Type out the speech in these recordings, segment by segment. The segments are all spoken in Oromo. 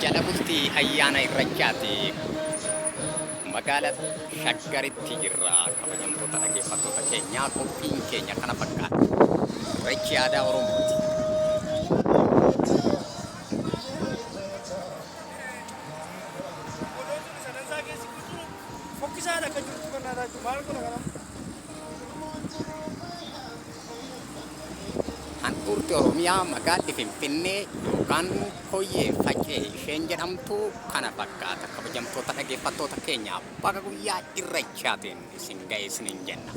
Jala bultii ayyaana Irrechaati. Magaala Shaggaritti jirra. Kabajamtoota dhaggeeffattoota keenyaa qophiin keenya kana fakkaata. Irreechi aadaa Oromooti. Fokkisaadha akka jirtu kan naadhaa maal godha kana? Handhuurti Oromiyaa magaalli Finfinnee yookaan Koyyee Facee isheen jedhamtu kana fakkaata. Kabajamtoota dhaggeeffattoota keenyaa baga guyyaa Irreechaatiin isin ga'e isiniin jenna.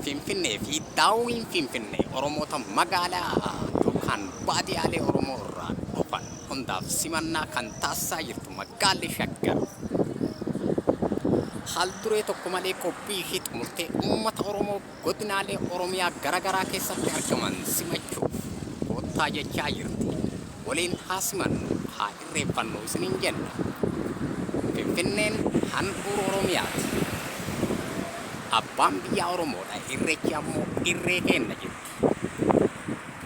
Finfinnee fi daawwiin Finfinnee Oromoota magaalaa yookaan baadiyaalee Oromoo irraa dhufan hundaaf simannaa kan taasisaa jirtu magaalli Shaggar haal duree tokko malee qophii ishii xumurtee uummata Oromoo godinaalee Oromiyaa garagaraa keessatti argaman simachuuf koottaa jechaa jirti. Waliin haa simannu, haa irreeffannu isiniin jenna. Finfinneen handhuura Oromiyaati. Abbaan biyyaa Oromoodha, Irreechi ammoo irree keenna jetti.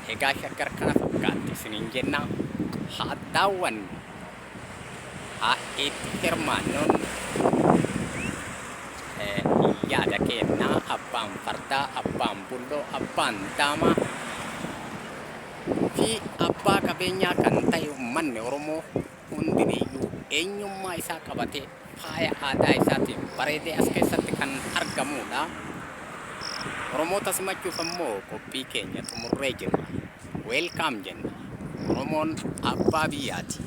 Egaa Shaggar kana fakkaatti isiniin jenna. Haa daawwannu, haa itti hirmaannuun yaada keenna. Abbaan fardaa, abbaan bulloo, abbaan daamaa fi abbaa qabeenyaa kan ta'e uummanni Oromoo hundiniyyuu eenyummaa isaa qabatee faaya aadaa isaatiin bareedee as keessatti kan argamuudha. Oromoota simachuuf ammoo qophii keenya xumurree jirra. Welcome jenna. Oromoon abbaa biyyaati.